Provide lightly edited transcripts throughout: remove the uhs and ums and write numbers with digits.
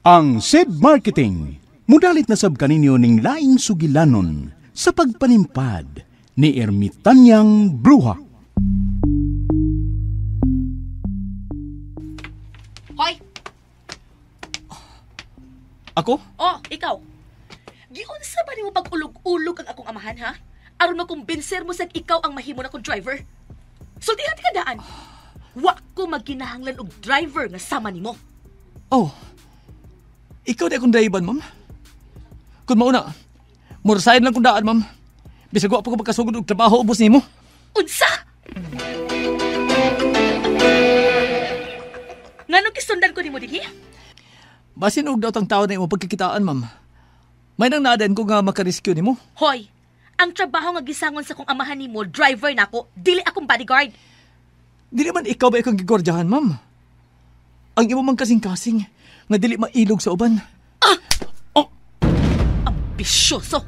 Ang SED Marketing, mudalit na sab kaninyo ning laing sugilanon sa pagpanimpad ni Ermitanyang Bruha. Hoy! Ako? Oh, ikaw. Giunsa ba nimo pag-ulog-ulog ang akong amahan, ha? Aron makumbinser mo sa ikaw ang mahimo na kong driver. Sultihan ka daan. Wa ko magkinahanglan og driver nga sama nimo. Oh. Ikaw di akong driver, ma'am. Kung mauna, murasayan lang kong daan, ma'am. Bisag wa pa ko pagkasugod og trabaho ubos nimo. Unsa? Nganong gisundan ko nimo dinhi? Basin og daot ang tao na imo pagkikitaan, ma'am. May nang naaden ko nga makarescue nimo. Hoy, ang trabaho nga gisangon sa kong amahan nimo, driver nako, dili akong bodyguard. Dili man ikaw ba ikong gigordyahan, ma'am? Ang imo mang kasing-kasing nga dili mailog sa uban. Ah! Oh! Ambisyoso!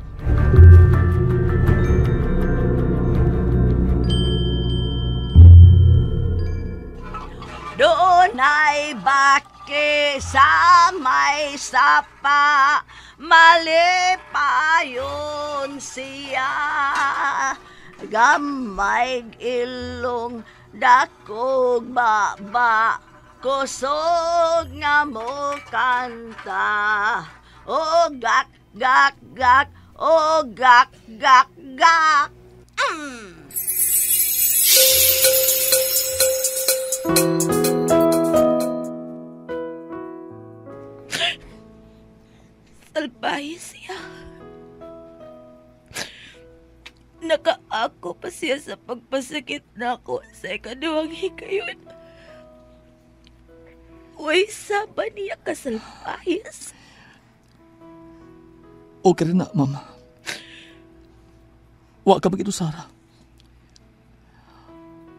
Doon ay baki sa may sapa, malipayon siya. Gamay ilong dakog baba, kusog nga mo kanta. O gak, gak, gak, o gak, gak, gak. Mm. Salbahe siya. Nakaako pa siya sa pagpasakit nako sa ikaduhang hikayon. Uy, saba niya kasalpahis. Okay rin na, ma'am. Wa ka bagito, Sarah.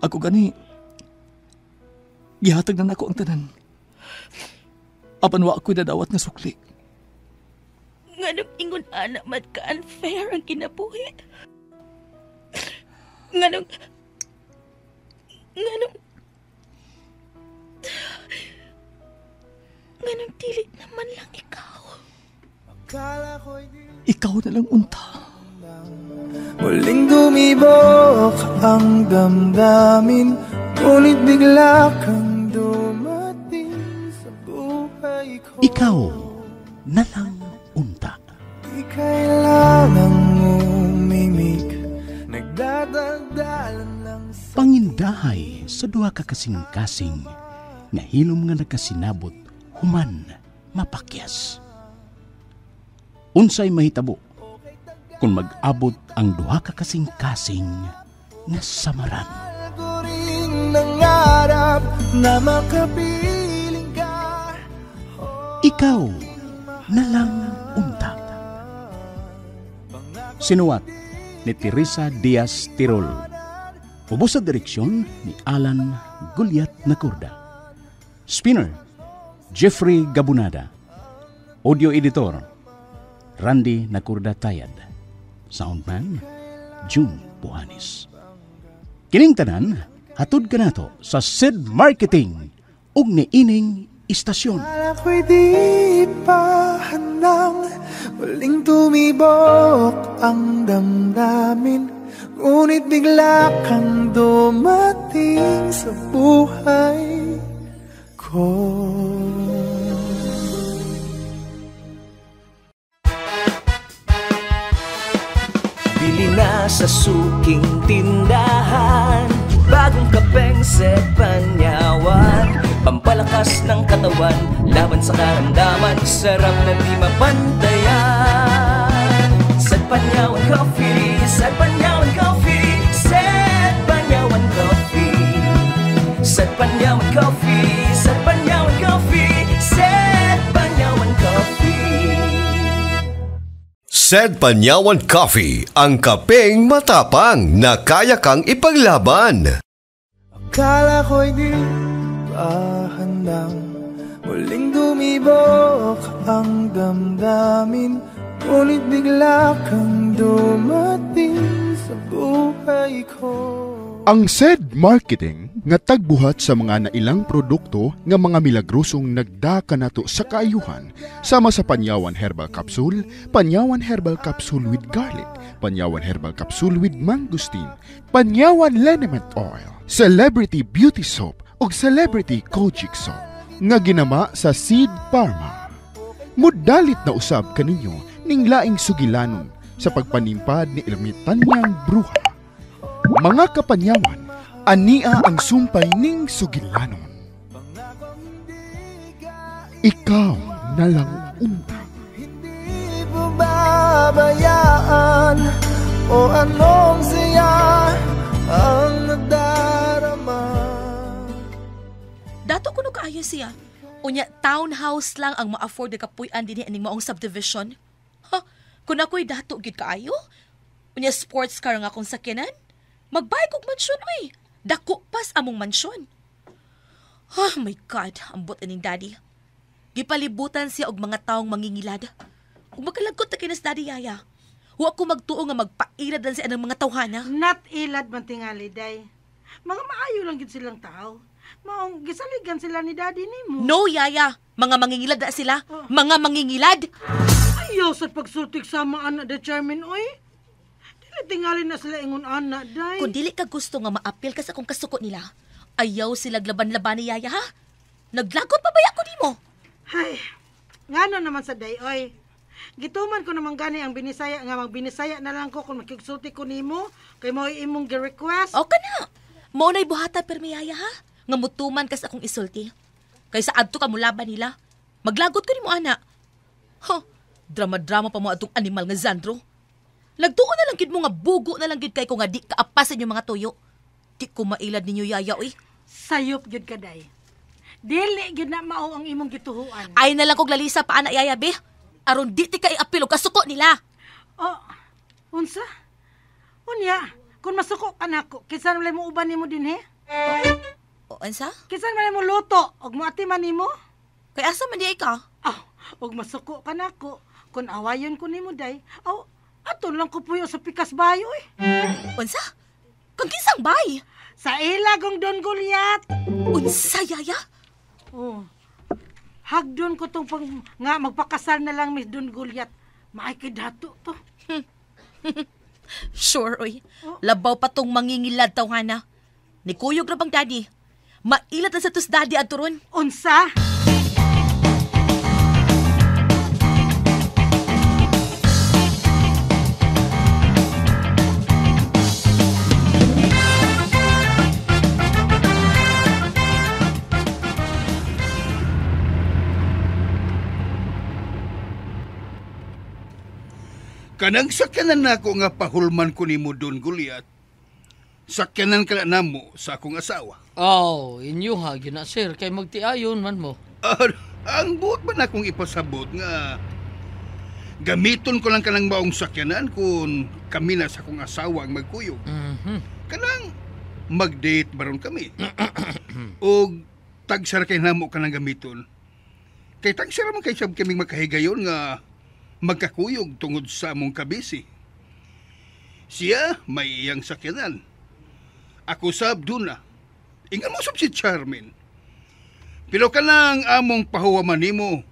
Ako gani, gihatag na nako ang tanan. Apan wa ako'y dadawat nga sukli. Nganong ingon anak man ka unfair ang kinabuhi. Nganong dili naman lang ikaw. Ikaw na lang unta. Muling dumibok ang damdamin, ngunit bigla kang dumating sa buhay ko. Ikaw na lang unta. Di kailangang umimik, nagdadaldalan lang sa pangindahay sa duha ka kasing-kasing nga hilom nga nakasinabot human mapakyas. Unsay mahitabo kung mag-abot ang duha ka kasing-kasing nga samaran? Nangarap na makapiling ka. Ikaw na lang unta. Sinuwat ni Teresa Diaz Tirol. Ubos sa direksyon ni Alan Gulyat Nacorda. Spinner, Jeffrey Gabunada. Audio editor, Randy Nacorda Tayad. Soundman, June Buhanis. Kining tanan, hatod kanato sa SED Marketing ug niining istasyon. Ako'y di pa handang muling tumibok ang damdamin, ngunit bigla kang dumating sa buhay ko. Bili na sa suking tindahan, bagong kapeng Set Panyawan, pampalakas ng katawan, laban sa karamdaman, sarap na di mapantayan. Set Panyawan Coffee, Set Panyawan Coffee, Set Panyawan Coffee, Set Panyawan Coffee, Set Panyawan Coffee, Set Panyawan Coffee. Set Panyawan Coffee, ang kapeng matapang na kaya kang ipaglaban. Akala ko'y di pa handang muling dumibok ang damdamin, ngunit bigla kang dumating sa buhay ko. Ang SED Marketing Nga tagbuhat sa mga nailang produkto nga mga milagrosong nagda kanato sa kaayuhan sama sa Panyawan Herbal Capsule, Panyawan Herbal Capsule with Garlic, Panyawan Herbal Capsule with Mangosteen, Panyawan Liniment Oil, Celebrity Beauty Soap ug Celebrity Kojic Soap nga ginama sa Seed Pharma. Mudalit na usab kaninyo ning laing sugilanon sa pagpanimpad ni Ermitanyang Bruha. Mga kapanyawan, ania ang sumpay ning sugilanon. Ikaw na lang unta. Hindi pababayaan o anong siya ang nadarama. Dato kuno kaayo siya. Unya, townhouse lang ang ma-afford na kapuy-an dinhi aning maong subdivision. Ha, kun ako'y dato gid kaayo. Unya, sports car nga akong sakyanan. Magbay kog mansyon, oy. Dako pas among mansyon. Oh my God, ambot aning daddy. Gipalibutan siya og mga taong mangingilad. Ug magkalagot na kinas daddy, yaya. Wa ko magtuo nga magpailad lang siya ng mga tawhana. Not ilad man tingali, day. Mga maayo lang gid silang tao. Maong gisaligan sila ni daddy nimo. No, yaya. Mga mangingilad na sila. Mga mangingilad. Ayaw sa pagsultik sama anak the chairman, oy. Dili tingali na sila ingon anak, day. Kung dili ka gusto nga maapil ka sa akong kasuko nila, ayaw sila laban-laban ni yaya, ha? Naglagot pa baya ko nimo? Ay, ngano naman sa day, oy. Gituman ko naman gani ang binisaya nga magbinisaya na lang ko kung makigsulti ko nimo kay mao imong gi-request. O ka na. Mao na'y buhata permi yaya, ha? Nga mutuman kas akong isulti. Kaysa adto ka mulaban nila. Maglagot ko nimo ana. Huh, drama-drama pa mo atong animal nga Zandro. Nagtuo na lang gid mo nga bugo na lang gid kay ko nga di kaapasan yung mga tuyo. Di ko mailad ninyo yaya, oy. Sayop gyud ka day. Dili gyud na mao ang imong gituhuan. Ay na lang kog lalisa pa ana yaya be. Aron di ti ka iapil og kasuko nila. Oh, unsa? Unya, kung masuko ka nako, kinsa man mo uban nimo dinhi? O, unsa? Kinsa man mo luto og moatiman nimo? Kay asa man di ay ka? Ah, og masuko ka nako, kung awayon ko nimo day, aw aton lang ko puyo sa pikas bayo eh. Unsa? Kang kinsang bay? Sa ilagong Don Goliath. Unsa yaya? Oh. Hagdon ko tong pang nga magpakasal na lang Miss Don Goliath. Maay kay dato to. Sure oy. Labaw pa tong mangingilad tawhana. Nikuyog ra bang daddy? Mailat na sa tus daddy adto ron. Unsa? Kanang sakyanan nako nga pahulman ko nimo Don Goliath. Sakyanan ka na namo sa akong asawa. Oh, inyo ha, gyud na sir, kay magtiayon man mo. Ang buot man akong ipasabot nga gamiton ko lang kanang maong sakyanan kung kami na sa akong asawa ang magkuyog. Mm-hmm. Kanang mag-date baron kami. O tagsara kay namo kanang gamiton. Kay tagsara man kay sab kaming makahigayon nga magkakuyog tungod sa among kabisi. Siya may iyang sakyanan. Ako sab duna. Ingan mo sab si Charmin. Pero kanang among pahuwaman nimo,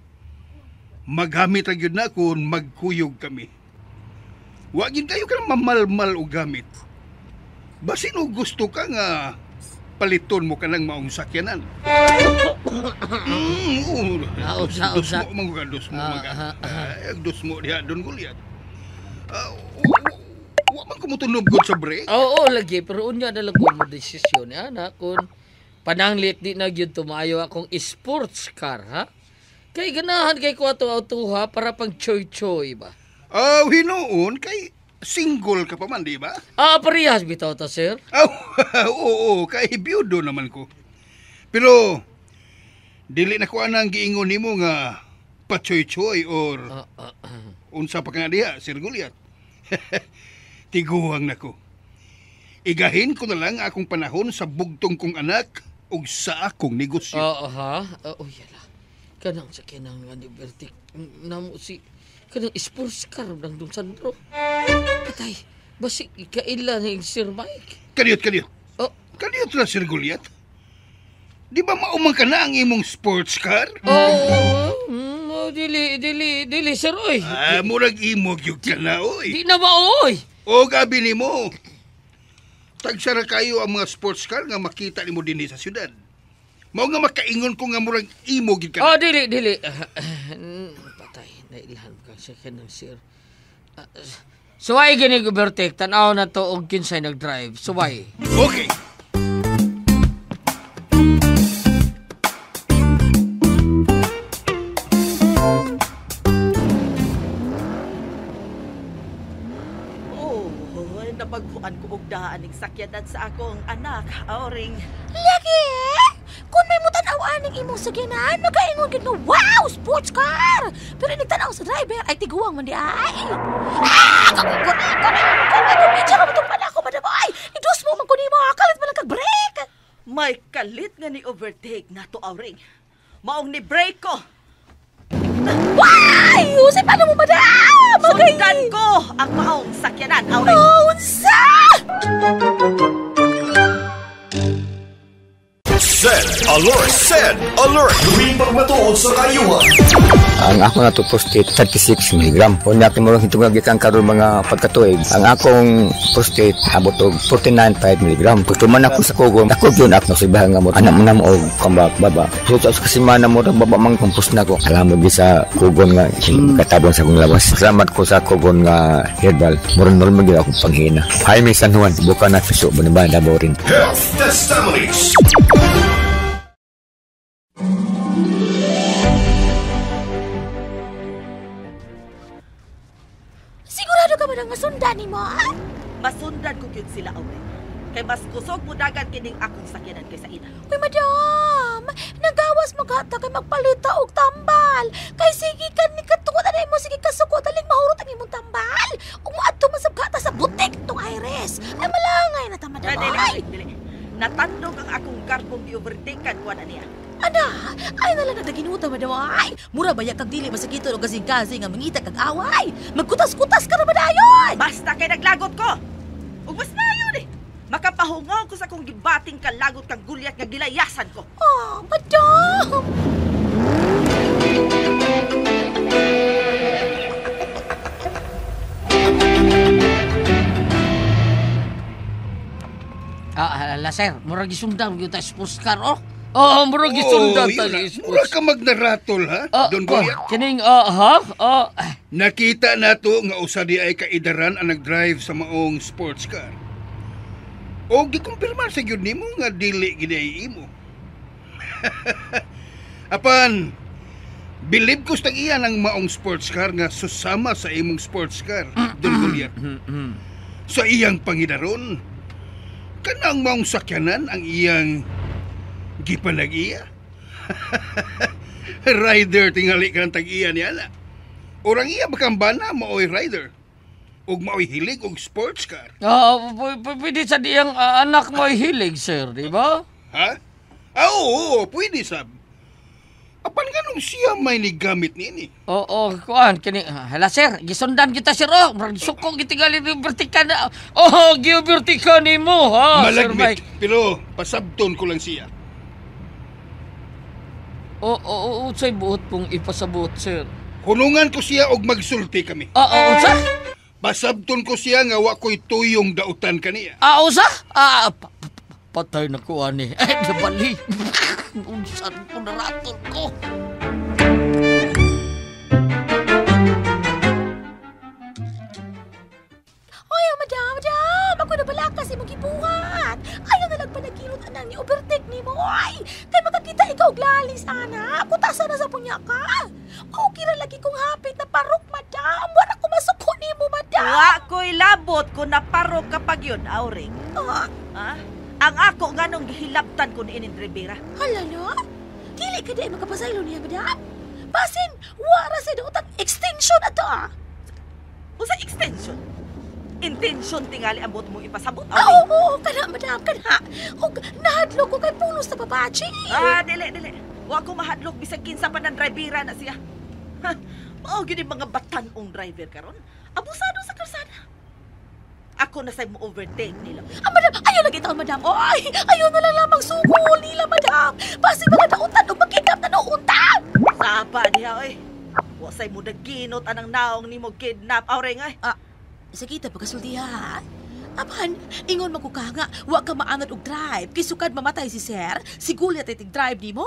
maggamit ra gyud na kung magkuyog kami. Wa gyud kayo kanang mamalmal og gamit. Basin og gusto ka nga paliton mo kanang maong sakyanan. Unsa? Dos mo diha Don Goliath. Wa man kumutunob gud sa break. Oo, lagi pero unya na lang ko mo desisyon ni ana kun pananglit di na gyud tumayo akong sports car ha. Kay ganahan kay ko ato auto ha para pang choy-choy ba. Oh, hinuon kay single ka pa man, di ba? Ah, parehas bitaw ta, sir. Oh, oo, kay biyudo naman ko. Pero dili na ko anang giingon nimo nga pachoy-choy or unsa pa ka nga diha, Sir Goliath. Tiguang nako. Igahin ko na lang akong panahon sa bugtong kong anak ug sa akong negosyo. Oo, ha? Oh, yala. Kanang sa kinang nga ni Bertie, namo si kanang sports car ng Don Sandro. Patay, basig ikaila ni Sir Mike. Kaniyot, kaniyot. Oh. Kaniyot na, Sir Goliath. Di ba maumang ka na ang imong sports car? Oh, dili sir oy. Ah, murag imo gyud ka na oy. Di na ba oy? O gabi nimo. Tagsara kayo ang mga sports car nga makita nimo dinhi sa syudad. Mao nga makaingon ko nga murag imo gyud ka. Oh, dili. Patay, nailhan ka second ng sir. Suway gini overtake, tan-aw na to og kinsay nag-drive. Suway. Okay. Nabaghuan ko og daan ning sakyanan sa akong anak, Auring. Lagi! Kung may mutanaw aning imong sakyanan, makaingon gid nga, wow, sports car! Pero inig tanaw sa driver ay tiguang man di ay. Ah! Kumedya ka matong ako, madam. Ay, idus mo man ko nimo, kalit man lang kag break. May kalit nga ni overtake na to, Auring. Maong ni break ko. Why? Usay, paano mo, madam? Sundan ko ang maong sakyanan, Auring. Oh, unsa? Send alert! Send alert! Tuwing pagmatuod sa kayuhan. Ang ako na to prostate 36 mg. Unya kay murag hitungag gikan karon mga pagkatuig. Ang akong prostate abot og 49.5 mg. Pagtuman ako sa kugon, ako gyud ako sibahan nga mo anak man og kambak baba. So sa kasimana mo baba mang kumpos na ko. Alam mo sa kugon nga katabon sa akong lawas. Salamat ko sa kugon nga herbal. Murag normal gyud akong panghina. Jaime San Juan, buka na piso Banaban, Davao rin. Health Testimonies. Sigurado ka ba nang masundan ni mo, ha? Masundan ko gyud sila, Auring. Kay mas kusog mo dagan kining akong sakyanan kaysa ina. Uy, madam! Nagawas maghata kay magpalita og tambal. Kay sige ka ni katukod anay mo, sige kasukot, aling mahurot ang imong tambal. Ug moadto man sa gata sa butik tong Iris. Ay malangay na ta, madam. Ay, dili. Natandog ang akong garbong gi-overtaken kuan niya. Ana, ay nala nagdaginuta, madam. Ay, mura ba kag dili masakiton og kasing-kasing nga mangita kag away. Magkutas-kutas ka na ba dayon? Basta kay naglagot ko. Ug mas maayo ni. Makapahungaw ko sa akong gibating kalagot kang gulyat nga gilayasan ko. Oh, madam. Ala sir, murag gisundan gyud ta sports car oh. Oh, murag gisundan ta ni sports. Mura ka magnaratol ha? Don Goliath. Kining ha? Nakita nato nga usa di ay kaidaran ang nagdrive sa maong sports car. O gikumpirmar sa gyud nimo nga dili gid ay imo. Apan bilib ko sa iyan ang maong sports car nga susama sa imong sports car, Don Goliath. Sa iyang pangidaron, kanang maong sakyanan ang iyang gipanag-iya. Rider tingali ka ng tag-iya niya na. Orang iya bakambana maoy rider. Og maoy hilig og sports car. Pwede sa diyang anak mo hilig, sir, di ba? Ha? Oo, pwede sab. Apan ganong siya may nigamit niini? Oo, kuan kini. Hala sir, gisundan kita sir. Oh, suko gitingali ni vertikan na. Oh, gi-vertikan nimo ha, Sir Malagmit, Mike. pero pasabton ko lang siya. Oo, unsay buot pong ipasabot, sir? Hunungan ko siya og magsulti kami. Oo, unsa? Pasabton ko siya nga wa ko'y tuyong dautan kaniya. Usa? Patay na ko ani. Eh, nabali. Unsan ko naratol ko. Oy, madam, madam! Ako na bala kasi mong gibuhat. Ayaw na lang panagilot anang ni overtake ni mo. Oy! Kay makakita ikaw og lalis, ana. Kutasa na sa punya ka. Okay ra lagi kong hapit na parok, madam. Wala ko masuko ni mo, madam. Wa ko'y labot kung naparok kapag yun, Auring. Ha? Ang ako nga nung gihilabtan ko ni Inin Rivera. Hala no? Dili ka di makapasaylo niya, madam. Basin, wara sa daotang extension ato ah. Usa extension? Intention tingali ang buot mo ipasabot, Auring. Oo, kana, madam, kana. Og nahadlok ko kay pulos na babachi. Dili. Wa ko mahadlok bisag kinsa pa ng drivera na siya. Ha, mao gyud mga batanong driver karon. Abusado sa kalsada. Ako na say mo overtake nila. Ah, madam, ayaw lagi taon, madam. Oy, ayaw na lang lamang sugol nila, madam. Basi mga dautan o makidnap na nauntang. Saba diha, oy. Wa say mo daginot anang naong nimo kidnap, Auring, ay. Ah, sige ta pagkasulti ha. Apan, ingon man ko ka nga, wa ka maanad og drive. Kay sukad mamatay si sir, sigulya tay tig drive nimo.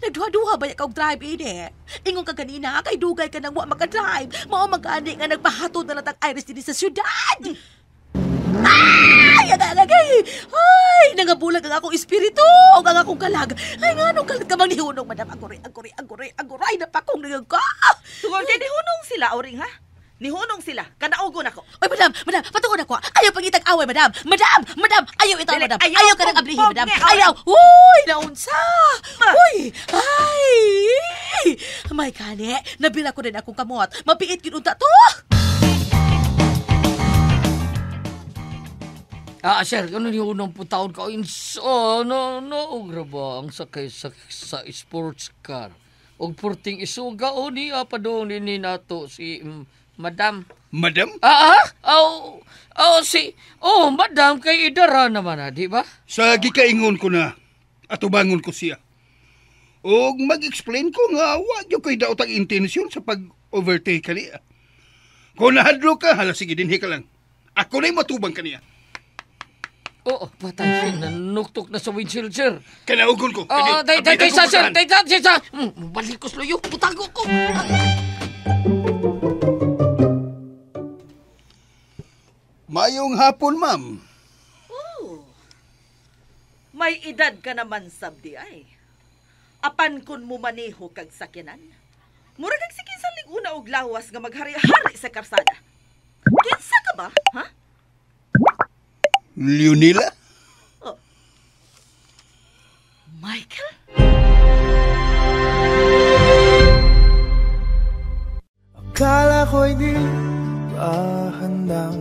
Nagduha-duha ba ka og drive ini? Ingon ka ganina, kay dugay ka nang wa maka-drive. Mao man gani nga nagpahatod na lang tag Iris dinhi sa syudad. Ay, agay, agay. Ay, nangabulag ang akong espiritu ug ang akong kalag. Ay, nganong kalag ka bang nihunong, madam? Aguray, aguray, aguray, aguray, napakong nagag ka. Tungod kay nihunong sila, Auring, ha? Nihunong sila. Kanaugon ako. Oy, madam, madam, patuon ako. Ayaw pangitag away, madam. Madam, madam, ayaw itaw, madam. Ayaw, Ayaw ka nang ablihin, madam. Ayaw. Uy, naunsa. Uy, ay. May kani, nabila ko rin akong kamot. Mapiit gyud unta to. Ah, sir, ano yung unang putaon ka? Oh, no, no, ugra ba ang sakay sa sports car? Og purting isuga o niya pa doon ni nato si madam. Madam? Oh, madam, kay idara naman na, di ba? Sa gikaingon ko na, atubangon ko siya. Og mag-explain ko nga, wa gyud ko'y daot ang intensyon sa pag-overtake kaniya. Kung nahadlo ka, hala sige, dinhi ka lang. Ako na'y matubang kaniya. Oo, patay. Nanuktok na sa windshield, sir. Kanaugon ko. Oo, tay, tay, tay, sa, sir. Tay, tay, sa. Balik ko sa luyo. Putago ko. Mayong hapon, ma'am. Oh, may edad ka naman, sabdi ay. Apan kun mo maneho kag sakyanan, murag kag sige sa liguna og lawas nga maghari-hari sa karsada. Kinsa ka ba, ha? Leonila? Oh. Michael? Akala ko'y di pa handang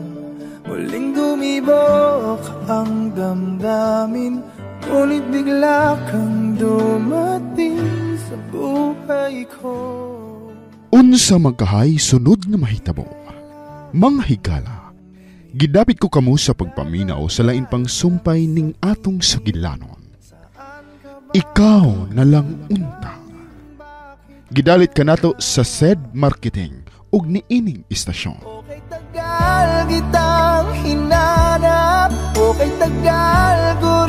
muling dumibok ang damdamin, ngunit bigla kang dumating sa buhay ko. Unsa magkahay sunod nga mahitabo, mga higala, gidapit ko kamo sa pagpaminaw sa lain pang sumpay ning atong sugilanon. Ikaw na lang unta. Gidalit kanato sa SED Marketing ug niining istasyon. Okay tagal kitang hinanap, okay tagal ko